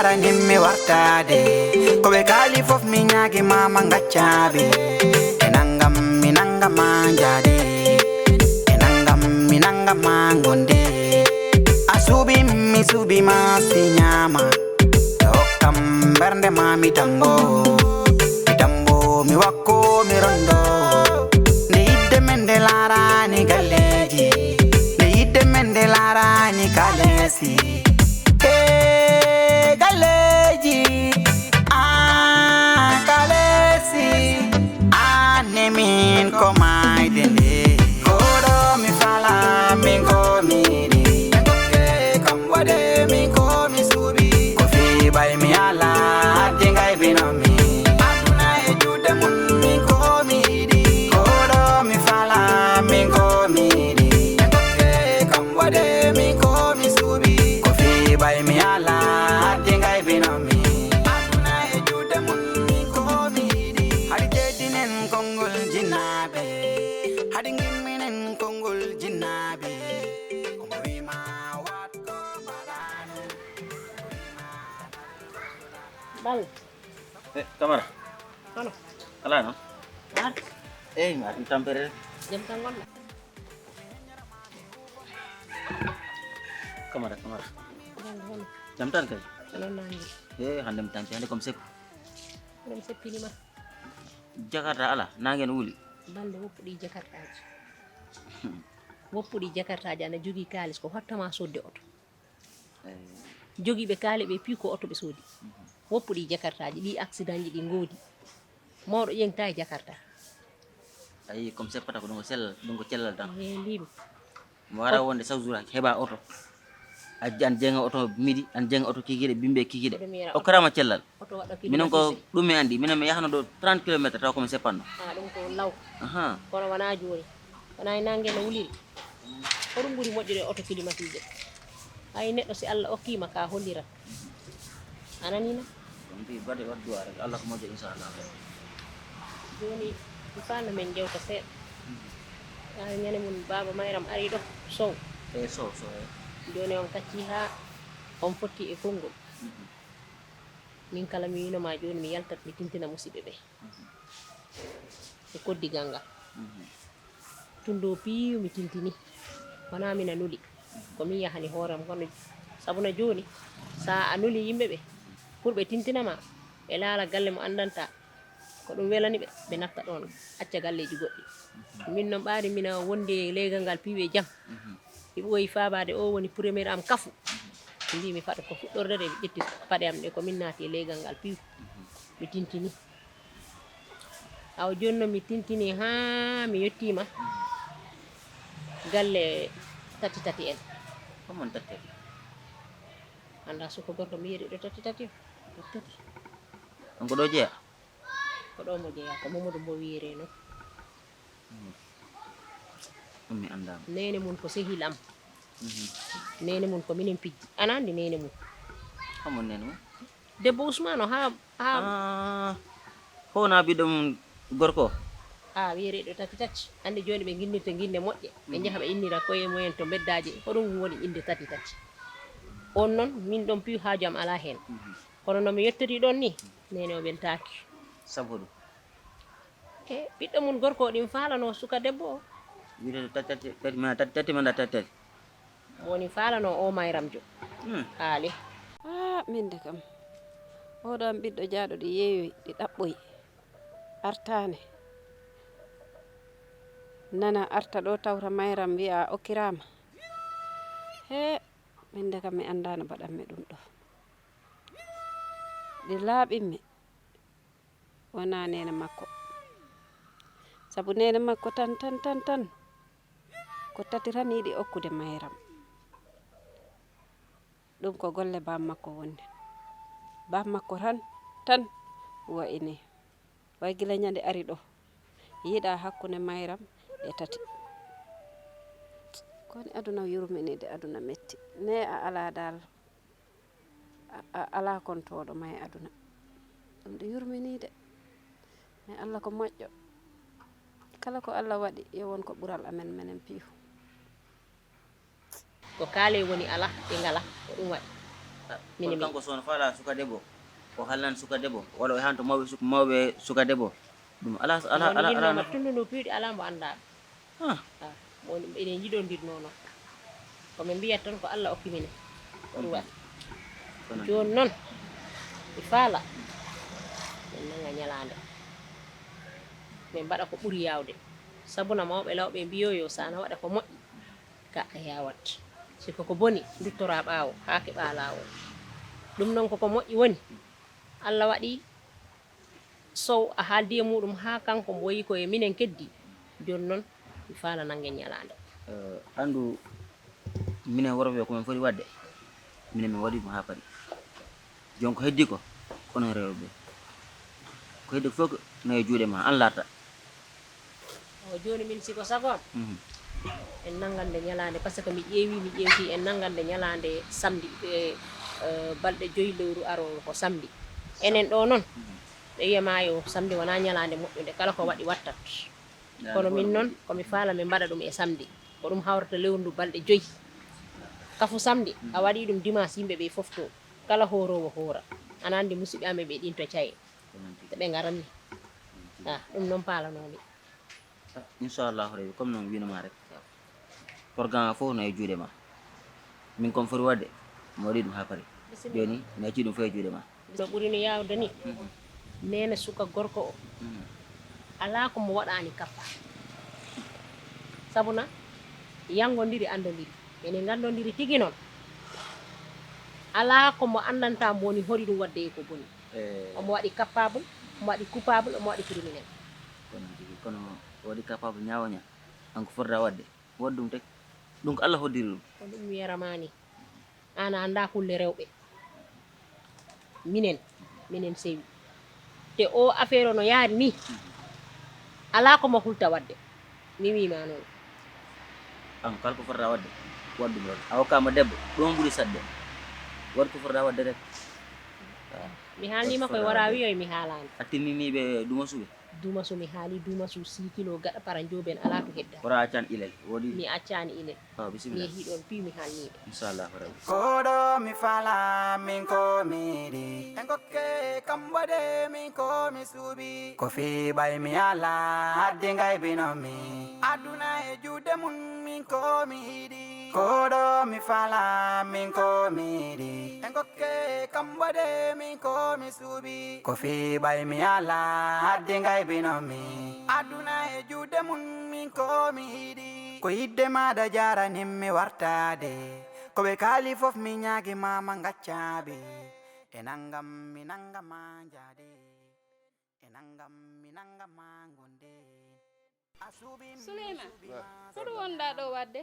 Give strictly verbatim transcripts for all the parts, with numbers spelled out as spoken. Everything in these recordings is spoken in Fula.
Aranin mi wartaade, ko ɓe kaali fof mi ñaagi ma ma ngaccaɓe. E nangam mi nangama njaade, e nangam mi nangama ngonde. A suuɓi mi suuɓi ma si ñaama, to hokkam mbernde ma mi tambo. Mi tambo mi wakko mi rondo. Nde yidde men nde laarani galleeji, nde yidde men nde laarani kaleesi. E galleeji, a kaleesi, an e min ko maayde nde. Koɗo mi fala, min ko mi yiɗi. Ɓe dokke kam waɗe, min ko mi suuɓi. Ko fii ɓay mi ala, haddi ngay bino mi. Aduna e juuɗe mun, min ko mi yiɗi. Koɗo mi fala, min ko mi yiɗi. Ɓe dokke kam waɗe, min ko mi suuɓi. Ko fii ɓay mi ala, haddi ngay bino mi. Aduna e juuɗe mun, min ko mi yiɗi. Hadi jeddinen konngol jinnaaɓe. Hadi ngimminen konngol jinnaaɓe. Ko mo wii ma waɗ ko mbaɗano. Bal. Eh, Camara. Hono? Alaa noon? Ar. Eey, mi arti tampere. Jam tan ngonɗa? Camara, Camara. Jam hono? Jam tan kay. Hono nangi? Eh, hannde mi tampi, hannde ko mi seppi. Hono mi seppini ma? Jakarta alaa, naange ne wuli. Balde woppuɗi jakartaaji. Woppuɗi jakartaaji ana jogii kaalis ko hottama sodde oto. Eey. Jogiiɓe kaali ɓe piw ko oto ɓe soodi. Mhm. Woppuɗi jakartaaji, ɗi accident ji ɗi ngoodi. Mawɗo ƴeŋta e jakarta. A yii, comme seppata ko ɗum ko sellal, ɗum ko cellal tan. Eey, mbiimi. Mo wara wonde chaque jour heɓa oto. A, an jeŋa oto midi, an jeŋa oto kikiɗe, bimbe kikiɗe. Mboɗo mi yara oto. Okkarama cellal. Oto waɗɗo climatisé. Minen ko ɗum mi anndi. Minen mi yahno ɗo trente kilomètres taw ko mi seppatno. Ah, ɗum ko law. Aha. Kono wona jooni. Wona e nange no wuliri. Ko ɗum ɓuri moƴƴude e oto climatisé. Hay neɗɗo si Allah okkiima ka hollirat. A nanii na? Ɗum mbi baɗe waɗ du'a rek. Allah ko moƴƴo inchallah. Jooni mi faano men jewta seeɗa. Mhm. Haa ñande mum baaba Mayram ari ɗo Sow. E Sow, Sow, e. Jooni on kacci haa on fotti e konngol. Mhm. Min kala mi wiino ma jooni mi yaltat mi tintina musiɓɓe ɓe. Mhm. E koddigal ngal. Mhm. Tundo piiw mi tintini. Wona mina nuli. Ko min yahani hoore am kono sabu no jooni sa a nuli yimɓe ɓe pour ɓe tintina ma ɓe laala galle mo anndanta ko ɗum welani ɓe, ɓe natta ɗon acca galleeji goɗɗi. Mhm. Min noon ɓaade mina wondi e leegal ngal piiw e jam. Mhm. Mi ɓooyi faabaade o woni premier am kafu. Mhm. Mbi mi faɗa ko fuɗɗorde de mi ƴetti paɗe am ɗe ko min naati e leegal ngal piiw. Mhm. Mi tintini. Awa jooni noon mi tintini haa mi yettiima galle tati tati en. Homon tati tati? Annda suko gorko mi yeɗi ɗo tati tati o. Tati tati? On ko ɗo jeya? Ko ɗo mo jeya, ko Mamadou Mbow wiyeree noon. Hmm. Ɗum mi anndaama. Neene mum ko sehil am. Mhm. Neene mum ko minen pijji. Ana anndi neene mum? Homon neene mum? Debbo Ousmane o haa, haa. Ah, ko wona ɓiɗɗo mum gorko o? Ah, wiyereeɗo tati tati. Anndi jooni ɓe nginnirta ginnde moƴƴe. Ɓe, mhm, njaha ɓe innira koye mumen to mbeddaaji. Ko ɗum woni innde tati tati. On noon, min ɗon piiw haaju am alaa heen. Mhm. Kono no mi yettorii ɗon ni, neene o weltaaki. Sabu ɗum? E ɓiɗɗo mum gorko o ɗin faalano suka debbo o. Wiyde tati tati, tati, ma tati tati, manda tati tati. Mo woni faalano o Mayram Jo. Hmm. Haali. Ah, min de kam. Oɗo am ɓiɗɗo jaaɗo ɗi yeeyoyi, ɗi ɗaɓɓoyi. Artaane. Nana arta ɗo tawta Mayram wiya a okkiraama. He, min de kam mi anndaano mbaɗanmi ɗum ɗo. Ɗi laaɓimmi. Wonaa neene makko. Sabu neene makko tan, tan, tan, tan. Ko tati tan yiɗi okkude Mayram. Ɗum ko golle baam makko wonde. Baam makko tan, tan wayi ni. Way gila ñande ari ɗo. Yiɗa hakkunde Mayram e tati. Koni aduna yurmini de, aduna metti. Ne a alaa dal. A, a, alaa kontooɗo ma e aduna. Ɗum ɗo yurminii de. Mais Allah ko moƴƴo. Kala ko Allah waɗi, yo won ko ɓural amen, menen piiw. Ko kaalee woni alaa, ɓe ngalaa, ko ɗum waɗi. Mini kono mi kanko sono faala suka debbo, o hallan suka debbo, walla o yahan to mawɓe suka, mawɓe suka debbo. Ɗum ala, ala, ala, ala. Yinnoma tundu ndu piiwɗi, ala mo annda. Ah. Ah, woni eɗen njiɗondirnoo noon. Ko min mbiyata tan ko Allah okki minen. Ko ɗum waɗi. Kono jooni noon, mi faala min nannga ñalaande. Min mbaɗa ko ɓuri yaawde. Sabuna mawɓe lawɓe mbiyo yo so ana waɗa ko moƴƴi, ka a yawat. Si ko ko boni, nduttoraa ɓaawo, haa keɓaa laawol. Ɗum noon ko ko moƴƴi woni. Allah waɗi Sow a haaldi e muuɗum haa kanko mbo wayi ko e minen keddi. Jooni noon, mi faala nanngen ñalaande. Eh, anndu, minen worɓe ko min foti waɗde, minen min waɗi ɗum haa paari. Jooni ko heddi ko, onon rewɓe. Ko heddi ko fof ko no e juuɗe ma, aan laata. O jooni min si ko sago am, mhm, en nanngande ñalaande, parce que mi ƴeewi, mi ƴeewti, en nanngande ñalaande samedi, e, e, balɗe joyi lewru arooru ko samedi. Enen ɗo noon, mhm, ɓe wiya ma yo samedi wonaa ñalaande moƴƴunde, kala ko waɗi wattat. Ñalaande kono min noon, ko mi faala min mbaɗa ɗum e samedi. Ko ɗum hawrata lewru ndu balɗe joyi. Kafu samedi, a waɗi ɗum dimanche, yimɓe ɓe fof to. Kala hooroowo hoora. Ana anndi musidɓe amen ɓe ɗin to Caye. Ko noon tigi. Ɓe ngaranmi. Ah, ɗum noon paalanoomi. Ah, inchallahu rabbi, comme no mi wiino ma rek. Programme o fof no e juuɗe ma. Min ko mi foti waɗde, mi waɗi ɗum haa paari. Bisimilla. Jooni, mi acci ɗum fof e juuɗe ma. No ɓuri mi yaawde ni, mhm, neene suka gorko o, mhm, alaa ko mo waɗaani kappa. Sabuna, yanngondiri, anndondiri. Ene nganndondiri tigi noon. Alaa ko mo anndanta mo woni hori ɗum waɗde e ko boni. Eh. Omo waɗi capable, omo waɗi coupable, omo waɗi criminel. Ko noon tigi, kono o waɗi capable ñaawoña. An ko fotata waɗde, waɗ ɗum teg. Ɗum ko Allah hoddiri ɗum. Ko ɗum wiyata ma ni. Aan a anndaa kulle rewɓe. Minen, minen sewi. Te o affaire o no yaari ni, alaa ko mo hulta waɗde. Mi wii ma noon. An kala ko fotata waɗde, waɗ ɗum rek. A hokkaama debbo, ɗum ɓuri saɗde. Waɗ ko fotata waɗde rek. Ah. Mi haalniima koye wara wiyoy mi haalaani. A tinniniiɓe duuma suɓe? Duuma su mi haali, duuma su six kilo gaɗa para njooben alaa to hedda. Wara accan ilel, woodi? Mi accaani ilel. Ah, bisimilla. Mi yehi ɗoon, piiw mi haalniiɓe. Inchallahu rabbi. Koɗo mi fala, min ko mi yiɗi. En kokke kam waɗe, min ko mi suuɓi. Ko fii ɓay mi ala, haddi ngay bino mi. Aduna e juuɗe mum, min ko mi yiɗi. Koɗo mi fala, min ko mi yiɗi. En kokke kam waɗe, min ko mi suuɓi. Ko fii ɓay mi ala, haddi ngay bino mi. Aduna e juuɗe mum, min ko mi yiɗi. Ko yidde maɗa jaranim mi wartade. Ko ɓe kaali fof mi ñaagi mama ngaccaɓe. E nangam mi nangama njaade. E nangam mi nangama ngonde. Suleyman, ko ɗum wonɗaa ɗo waɗde?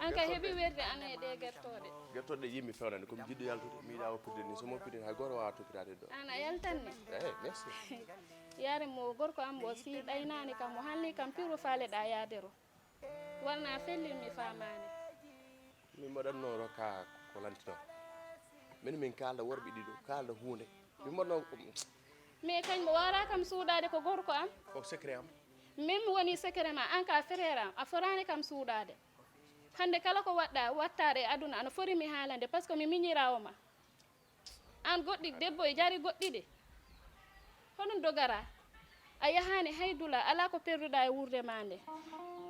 An ka heɓi weerde an e ɗe gertooɗe. Gertooɗe ɗe yimmi fewnande, ko mi jiɗɗo yaltude, mi yiɗa woppirde ni, so mi woppirde ni, hay gooto waawaa toppitaade ɗo. An a yaltan ni? Eh, merci. Yaare mo gorko am mo si ɗaynaani kam, mo halni kam piru faaleɗaa yaade ro. Wonaa fellin mi faamaani. Min mbaɗatno ro ka ko lantinoo. Min min kaalda worɓe ɗiɗo, kaalda huunde. Min mbaɗno. Mais kañ mo waawraa kam suuɗaade ko gorko am. Ko secret am. Min mi woni secret ma, an ka frère am, a foraani kam suuɗaade. Hannde kala ko waɗɗa, wattaade e aduna, ana fori mi haalande, parce que mi miñiraawo ma. An goɗɗi debbo e jari goɗɗi de. Hoɗum dogara? A yahaani hay dula, alaa ko perduɗaa e wuurde ma nde.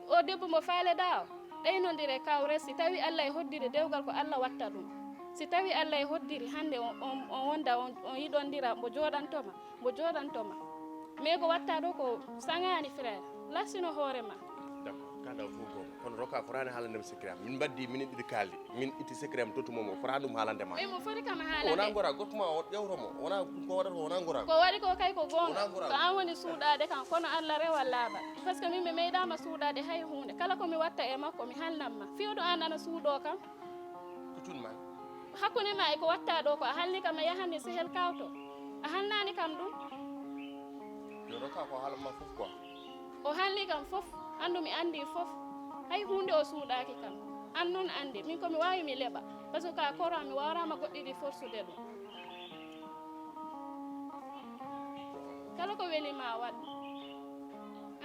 O debbo mo faaleɗaa o, ɗeynondire kawre, si tawi Alla e hoddiri dewgal ko Alla watta ɗum. Si tawi Alla e hoddiri hannde on, on, on wonda, on, on yiɗondira, mbo jooɗanto ma, mbo jooɗanto ma. Mais ko watta ɗo ko saŋaani, frère. Lassino hoore ma. D'accord, ka ɗaw fof goonga. Kono Roka fotaani haalande mi secret am. Min mbaddi, minen ɗiɗi kaaldi. Min itti secret am, tottu mo, mo fotaani ɗum haalande ma. Mais mo foti kam haalande. Wonaa ngora, gorko ma o ƴewto mo. Wonaa ko waɗata ko, wonaa ngora. Ko waɗi ko kay ko goonga. Wonaa ngora. Ko an woni suuɗaade kam, kono Alla rewa laaɓa. Parce que min mi meeɗaama suuɗaade hay huunde. Kala ko mi watta e makko, mi haalnan ma. Fewdo an ana suuɗoo kam. Ko cuuɗi ma? Hakkunde ma e ko watta ɗo ko, a haalni kam a yahanni sehel kawto. A haalnaani kam ɗum. Yo Roka ko haalan ma fof quoi. O haalni kam fof, anndu mi anndi fof. Hay huunde o suuɗaaki kam. An noon anndi, min ko mi waawi mi leɓa. Parce que ka koro am mi waawraama goɗɗi ɗi forsude ɗum. Kala ko weli ma waɗ.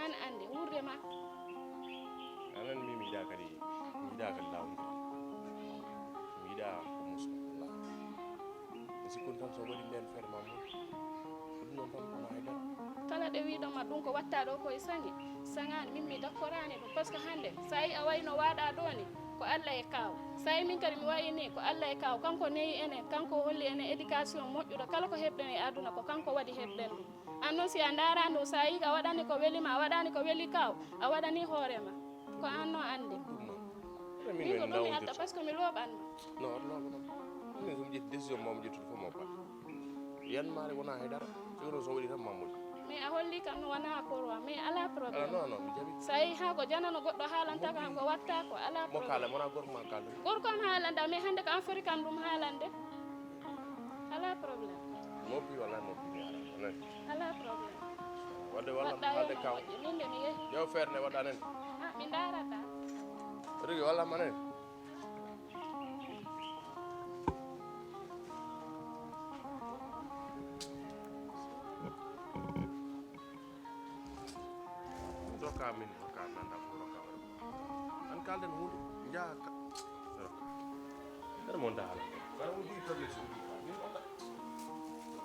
An anndi, wuurde ma. Anan mi mi yiɗa kadi, mi yiɗa kadi lawol ngol. Mi yiɗa ko musu Allah. Ɗum tan so waɗi ndeen feere ma moƴƴu. Ko ɗum ɗon tan wonaa hay dara. Kala ɗo wiiɗo ma ɗum ko watta ɗo ko e saŋi, saŋaani, min mi dakkoraani ɗum. Parce que hannde, so a yi a wayi no waaɗa ɗo ni, ko Alla e kaaw. So a yi min kadi mi wayi ni, ko Alla e kaaw. Kanko neyi enen, kanko holli enen éducation moƴƴuɗo. Kala ko heɓɗen e aduna ko kanko waɗi heɓɗen ɗum. Aan noon si a ndaaraani ɗum, so a yi a waɗani ko weli ma, a waɗani ko weli kaaw, a waɗani hoore ma. Ko aan noon anndi. Ɗum noon. Min ko ɗum mi adda, parce que mi looɓan ma. Non, oto looɓo noon. Min so mi ƴetti décision mo mi ƴettude fof mo pat. Yanmaare wonaa hay dara. Ɗum ɗo so waɗi tan ma moƴƴu. Mais a holli kam no wonaa pour wa, mais alaa problème. Ala, non, non, mi jaɓi. So a yi haa ko janano goɗɗo haalanta kam ko watta ko, alaa problème. Mo kaala, wonaa gorko ma kaala. Gorko am haalanta, mais hannde ko an foti kam ɗum haalande. Alaa problème. Mo pi wala mo pi mi ala. Alaa problème. Wadde walla mo haalde kaw. Min de mi yehi. Yo feere nde waɗa nen. Ah, mi ndaarata. Rigi walla ma nen. Doka min doka nanda ko doka. An kalden hudu ja ka. Kada mo nda hala. Kada mo di tole su. Min on da.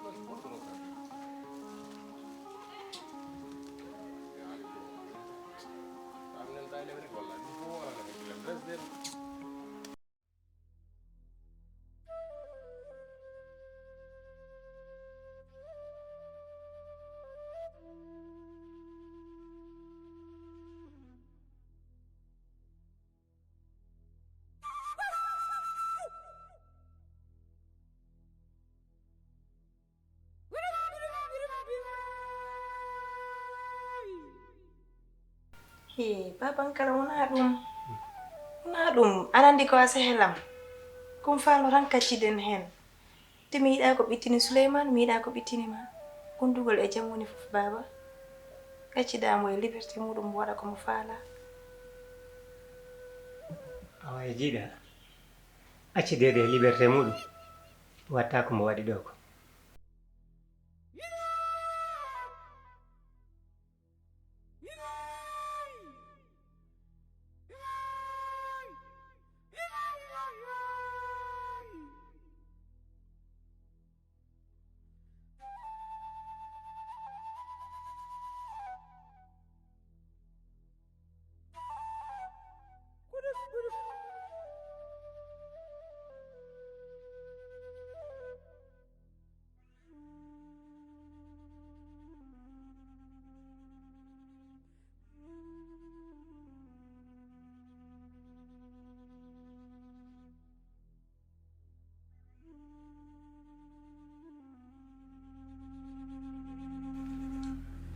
Min on da. Min on da. Hee, baaba an kala wonaa ɗum. Wonaa ɗum. Aɗa anndi ko a sehel am. Ko mi faalno tan kacciden heen. Te mi yiɗaa ko ɓittini Suleymaan, mi yiɗaa ko ɓittini ma. Gondugol e jam woni fof, baaba. Gaccidaa mo e liberté muɗum, waɗa ko mo faalaa. Awa e jiiɗa, accideede e liberté muɗum, watta ko mo waɗi ɗo ko.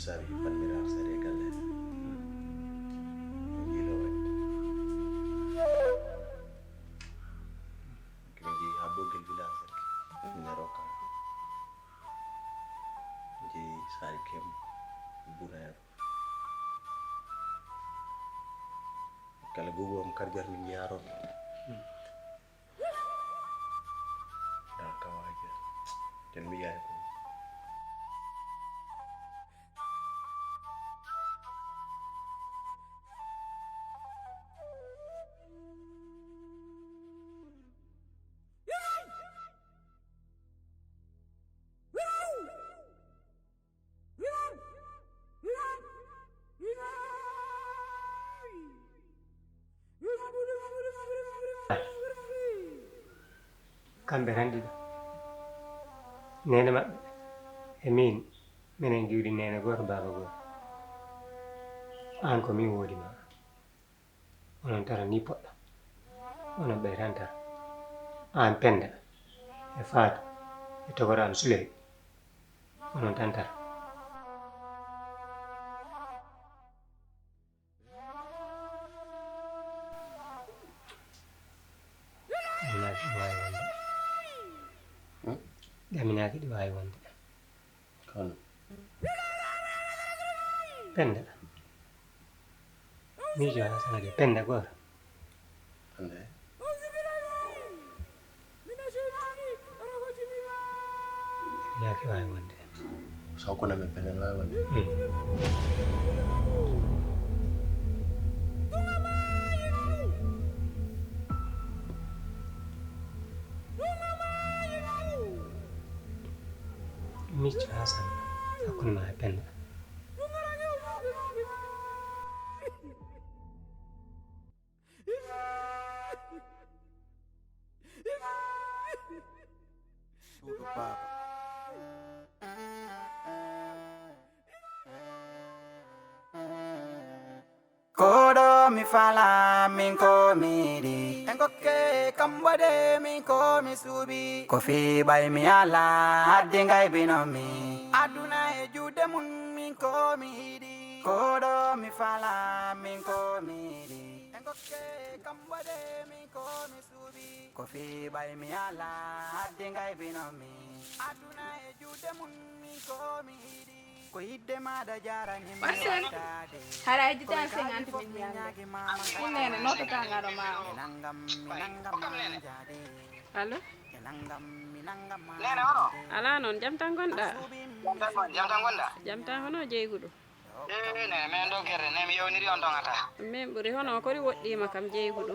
Sari, palmiral, sari e galle. Min njiilo waɗi. Min njehi haa Boggel village rek. Min ngaroo ka. Min njehi Sari Kem, Bunayar. Kala gugu am kadi gar min yaaro. Da kawaja. Ten mi yaari ko. Kamɓe tan ɗiɗo, neene maɓɓe e miin, minen ngiwɗi neene gooto, baaba gooto. Aan ko miin woodi ma. Onon tata ni poɗɗo. Onon ɓe tan tata. Aan Pennda e Faatu e tokoro am Suley. Onon tan tata. Ɗaminaaki ɗo waawi wonde. Hmm? Ɗaminaaki ɗo waawi wonde. Kono. Pennda. Miijo Alassane Pennda gooto. Pennda. Yaaki waawi wonde. So ko na men penen waawi wonde. Hmm. Cicco Hasan, hakkunde ma e Penda. Suudu baaba. Koɗo mi fala min ko mi yiɗi. En kokke kam waɗe min ko mi suuɓi. Ko fii ɓay mi ala haddi ngay bino mi. Aduna e juuɗe mun min ko mi yiɗi. Koɗo mi fala min ko mi yiɗi. En kokke kam waɗe min ko mi suuɓi. Ko fii ɓay mi ala haddi ngay bino mi. Aduna e juuɗe mun min ko mi yiɗi. Ko yidde maɗa jarani mi. Marcel, wattade. Hara e jitan cinquante mille ñande. Ɗum nene notota ngaro ma. Nangam mi nangam ma jadi. Allo? Nangam mi nangam ma. Nene ono? Ala noon, jam tan gonɗa? Jam tan gon-, jam tan gonɗa? Jam tan, hono jeyguɗo? Eh, nene, men ɗo gerde, ne mi yewniri on ton ata. Min ɓuri, hono kori woɗɗima kam jeyguɗo?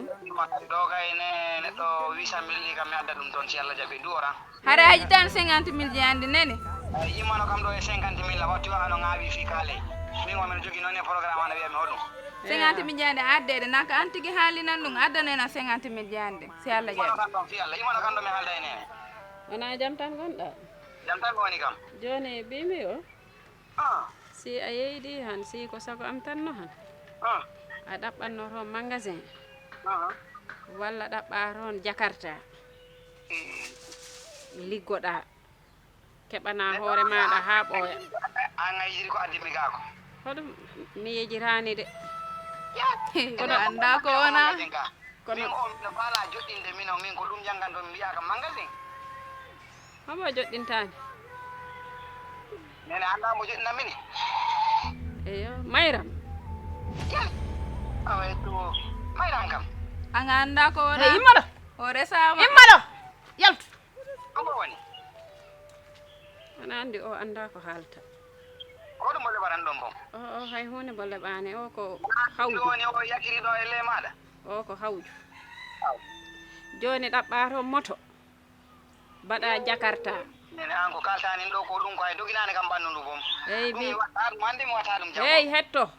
Ɗo kay ne, neɗɗo huit cent mille ɗi kam mi adda ɗum ton si Allah jaɓi, du oran. Hara aji tan cinquante mille je andi nene. Ay, yimmano kam ɗo e cinquante mille, a watti wa ano ŋaawi fii kaaley. Min o men jogi noon e programme ana wiya mi hoɗum. Cinquante mille je andi addede, naka an tigi haalinan ɗum, addanoyna cinquante mille je andi, si Allah jaɓi. Yimmano kam ɗon fii Allah, yimmano kam ɗo mi haalda e nene. Wona jam tan gonɗa? Jam tan mi woni kam. Jooni, bimi o, ah, si a yeydi han, si ko sago am tan no han, ah, a ɗaɓɓanno toon magasin, ah, walla ɗaɓɓa toon jakarta, mm, liggoɗa, keɓana hoore maɗa haa ɓooya. An a yejiri ko addi mi gaa ko? Hoɗum mi yejiraani de. Kono annda ko wona. Kono min o, miɗo faala joɗɗinde, min o, min ko ɗum jannganto, mi mbiyaa kam magasin. Homo joɗɗintaani? Nene, annda mo joɗɗinammi ni? Eyo, Mayram. Yes. Awa, e to Mayram kam. An annda ko wona. Hey, imma ɗo. O resaama. Imma ɗo. Yaltu. Hombo woni? Aɗa anndi o annda ko haalta. Ko ɗum mo leɓaran ɗon bom? O, o, hay huunde mo leɓaani. O ko hawju. Ɗum woni o yakiri ɗo e ley maaɗa? O ko hawju. Aw. Jooni ɗaɓɓa toon moto. Mbaɗa jakarta. Nene, an ko kaltanin ɗo ko ɗum ko hay doginaani kam ɓanndu ndu bom. Eyi, ɗum bi-, mi watta ɗum hannde, mi watta ɗum janngo. Eyi, hetto.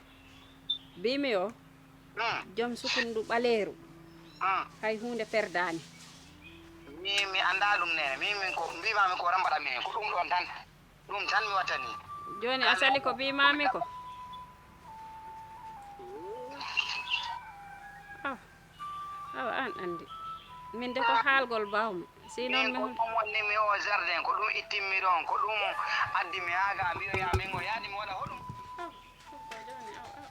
Bimi o, mm, joom sukundu ɓaleeru. Mm. Hay huunde perdaani. Mi, mi annda ɗum nene. Mi, min ko mbimami ko tan mbaɗa minen. Ko ɗum ɗon tan. Ɗum tan mi wattani. Jooni a sali ko mbimami ko? Ah, awa an anndi. Min de ko haalgol mbawmi. Si noon mi ko hol- ɗum wonni mi o jardin, ko ɗum ittimmi ɗon, ko ɗum addi mi haa ga, mbiyoya min o yaadi mi waɗa hoɗum. Ah, ko jooni, aw, aw.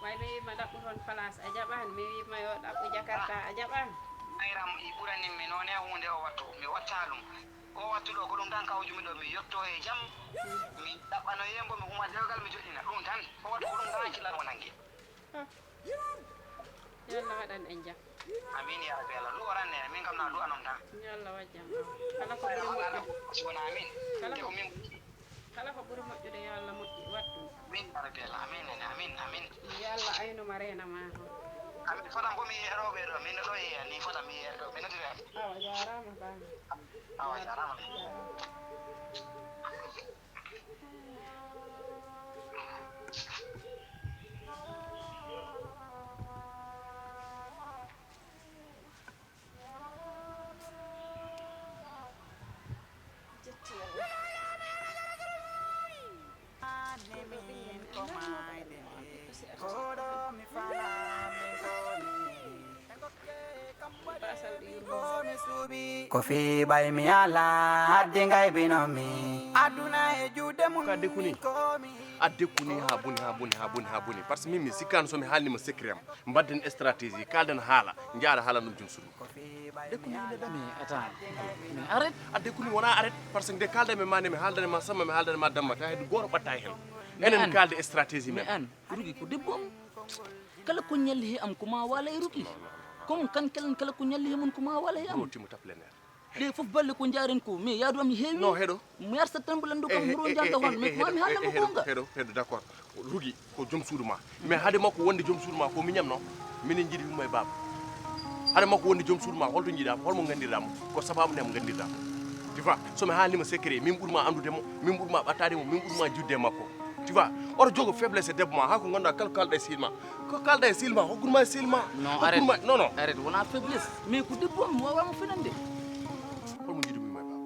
Way mi wiima ɗaɓɓu toon place, a jaɓaani. Mi wiima yo ɗaɓɓu jakarta, a jaɓaani. Mayram, i ɓuranin mi noon e huunde o wattu, mi watta ɗum. Ko wattu ɗo, ko ɗum tan kawjumi ɗo, mi yotto e jam, mi ɗaɓɓano yembo, mi huma dewgal, mi joɗɗina. Ɗum tan, ko wattu ko ɗum tan hakkilal mo nangi. Ah. Yo Allah waɗan en jam. Amin ya rabbi Allah. Du'oran nene, min kam na du'anon tan. Yo Allah waɗ jam. Kala ko ɓuri moƴƴude. Si wona amin. Kala ko, kala ko ɓuri moƴƴude yo Allah moƴƴi waɗ ɗum. Amin ya rabbi Allah. Amin nene. Amin, amin. Yo Allah aynu ma reena ma toon. Amin. Fota ko mi yeeya rewɓe ɗo. Min ɗo yeeya ni fota mi yeeya ɗo. Mi notira. Awa jaaraama baa. Awa jaaraama. Ko fii ɓay mi ala haddi ngay bino mi. Aduna e juuɗe mun. Ka dekku ni. A dekku ni ha boni, ha boni, ha boni, ha boni. Parce que min mi sikkano so mi haalni ma secret am. Mbadden stratégie, kalden haala, njaara haala ɗum jom suudu. Dekku ni ne dami. Mais attends. Mais arrête. A dekku ni wona arrête. Parce que nde kalda mi ma nde mi haaldane ma samma mi haaldane ma damma ta heddu goto ɓatta hen. Enen kalde stratégie men. Mais an, Rugi ko debbo am. Kala ko ñalli he am ko ma wala e Rugi. Comme kan kala, kala ko ñalli he mon ko ma wala e am. Rotimo taple ner. Ɗe fof balle ko jaaren ko, mais yaadu am heewi. No, heɗo. Mi arsa tan mbo lanndo kam huro jaga hon, mais ko ma mi haalna mo goonga. Heɗo, heɗo, d'accord. Rugi ko jom suudu ma. Mais hade makko wonde jom suudu ma, ko miñam no? Minen njiɗi yumma e baaba. Hade makko wonde jom suudu ma, holto njiɗa mo? Holmo nganndirɗa mo? Ko sababu nde mo nganndirɗa mo. Tu vois, so mi haalnima secret, min ɓurma anndude mo, min ɓurma ɓattaade mo, min ɓurma jiddude e makko. Tu vois, oto jogo faiblesse e debbo ma, haa ko ngannduɗaa kala ko kaalɗa e sehil ma. Ko kaalɗa e sehil ma, hokkunma e sehil ma. Non, arrête. Hokkunma, non, non. Arrête, wonaa faiblesse. Mais ko debbo am, mi waawaa mo fenande. Holmo njiɗumi ma e baaba?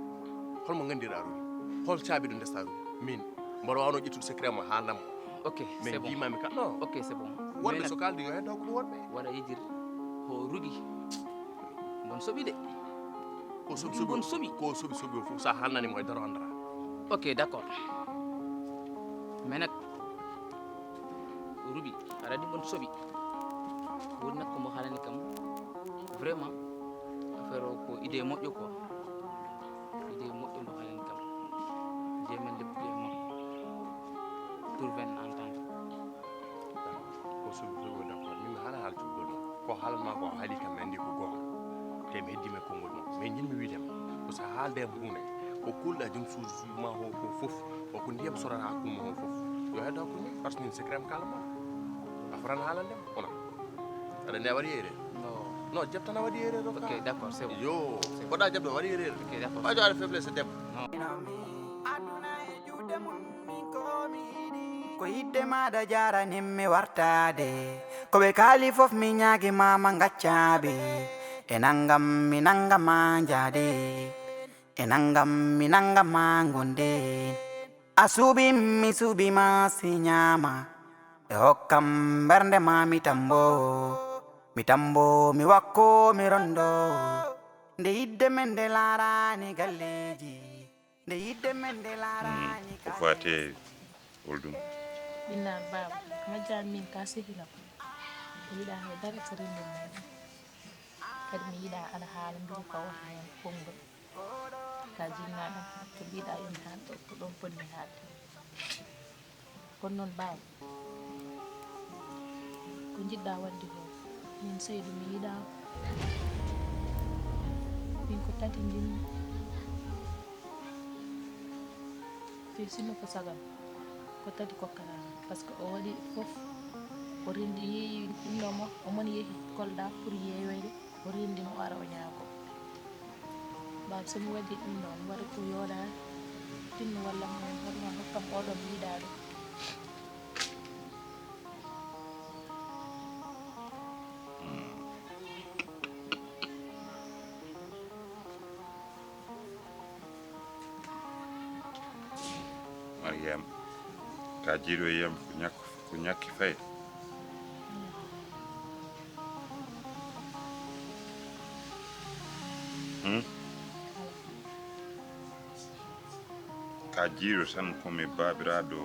Holmo nganndirɗaa Ruby? Hol caabi ɗo ndesɗaa Ruby? Min, mboɗo waawnoo ƴettude secret mo haalnam mo. Ok, c'est bon. Mais njiimaami ka, non. Ok, c'est bon. Wonɓe so kaaldi yo heddo ko ɗum wonɓe. Waɗa yejjir ko Ruby. Bon soɓi de. Ko soɓi, soɓi, bon soɓi. Ko soɓi, soɓi o fof, so a haalnani mo e daro anndata. Ok, d'accord. Mais nak, Ruby, aɗa anndi bon soɓi. Woni nak ko mo haalani kam. Vraiment, affaire o ko idée moƴƴo quoi. Idée moƴƴo mo haalani kam. Jeemen leppude e makko. Trouver une entente. Ko soɓi, soɓi o d'accord. Min mi haala haala cuɓgol mo. Ko haalanma ko haali kam mi anndi ko goonga. Te mi heddima e konngol makko. Mais njiɗmi wiide ma, ko so a haalde e am huunde, ko kuulɗa joom suudu ma o ko fof, o ko ndiyam sorata hakkunde ma o fof. Yo heddo hakkunde min, parce que min secret am kaalanma. A fotaani haalande mo, kono. Aɗa anndi a waɗi erreur? Non. Non, jaɓ tan a waɗi erreur o. Ok, d'accord, c'est bon. Yo, c'est bon. Poɗɗa jaɓde a waɗi erreur. Ok, d'accord. Ɓaajo aɗa faiblesse debbo. Non. Aduna e juuɗe mum min ko mi yiɗi. Ko yiɗde maɗa jaranim mi wartaade. Ko ɓe kaali fof mi ñaagi ma ma ngaccaɓe. E nangam mi nangama njaade. E nangam mi nangama ngonde. A suuɓi mi suuɓi ma si ñaama. Ɓe hokkam mbernde ma mi tambo. Mi tambo mi wakko mi rondo. Nde yiɗde men nde laarani galleeji. Nde yiɗde men nde laarani. Ko faate Oldum. Ɓinnaaɗo baaba, majjaa min ka sehil am. Mi yiɗaa hay dara ko renndin meeɗen. Kadi mi yiɗaa aɗa haala mbiri ka woni heen konngol. Ka jinnaaɗo, ko mbiɗaa yo mi haalde, ko ɗoon potmi haalde. Kono noon, baaba, ko njiɗɗaa waɗde ko, min Saydu mi yiɗaa. Min ko tati njiɗmi. Te sinno ko sagal, ko tati kokkataa. Parce que o waɗi fof, o renndi, yeeyi ɗum ɗo mo, o moni yehi Kolda pour yeeyoyde. O renndino, o ara, o ñaago. Baaba, so mi waɗii ɗum ɗo, mi waɗa ko yooɗaani, tinno wallam heen, hoto ma hokkam oɗo mi yiɗaa ɗum. Mariam, ka jiiɗo yiyam ko ñak-, ko ñakki fayda. Hmm? Ka jiiɗo tan ko mi baabiraaɗo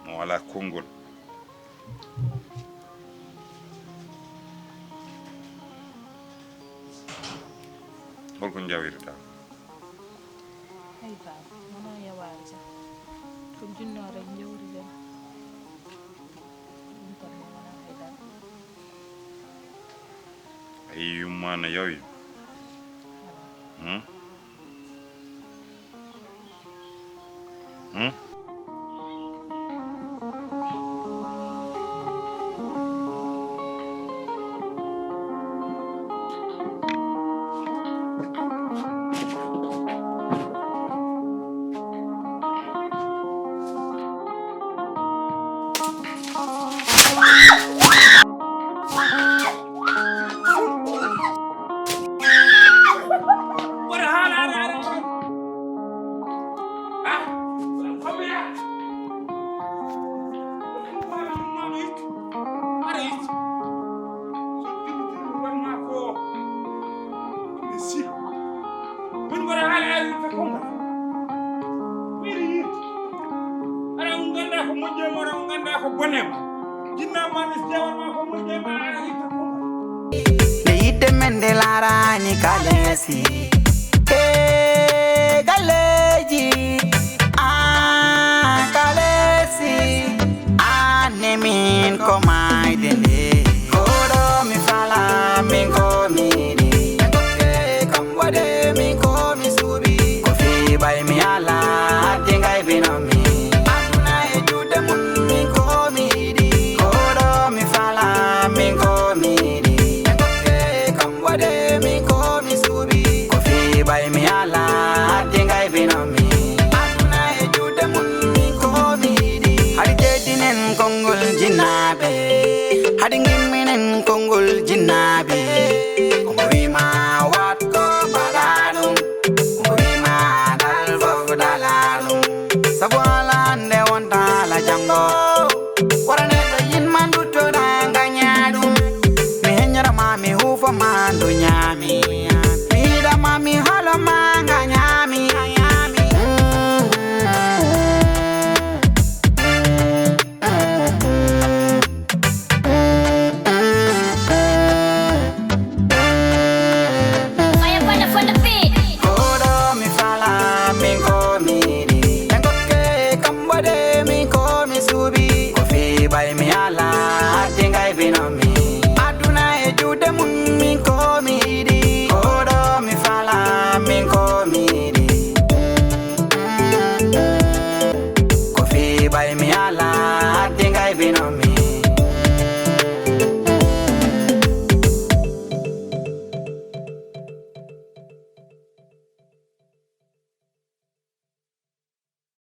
mo alaa konngol. Holko njawirɗaa? Hey baaba, wonaa yawaare sax. Ko junno rek njawri ren. Ɗum tan mi wonaa hay dara. A yii yumma no yawi? Hmm? Hmm? Wara haala ara ara. Ah, famira. Ara it. So dibiti wan ma ko. Imbécile. Min wara haala ara ta konga. Miri. Ara un ganda ko mojje mo, ara un ganda ko bonem. Jinna ma mis jawar ma ko mojje ma ara it. Nde yiɗde men nde laarani kalesi. E galleeji, aan kalesi. Aan ne min ko maayde nde. Koɗo mi fala, min ko mi yiɗi. E tokke kam waɗe, min ko mi suuɓi. Ko fii ɓay mi ala, addi ngay bino mi. Aduna e juuɗe mum, min ko mi yiɗi. Koɗo mi fala, min ko mi yiɗi. E tokke kam waɗe, min ko mi suuɓi. Ko fii Jinnaaɓe, hade ngimminen konngol jinnaaɓe. Ko mo wii ma waɗ ko mbaɗa ɗum, ko mo wii ma dal fof dala ɗum. Sabu ala hannde wonta ala janngo. Wara neɗɗo yinma nduttoɗa ngaña ɗum. Mi heññora ma, mi huufo ma, nduña mi. Mi yiɗa ma, mi holo ma, ngaña mi. Fire panda from the pit. Koɗo mi fala, min ko mi yiɗi. Ɓe ngokke kamɓe de, min ko mi suuɓi.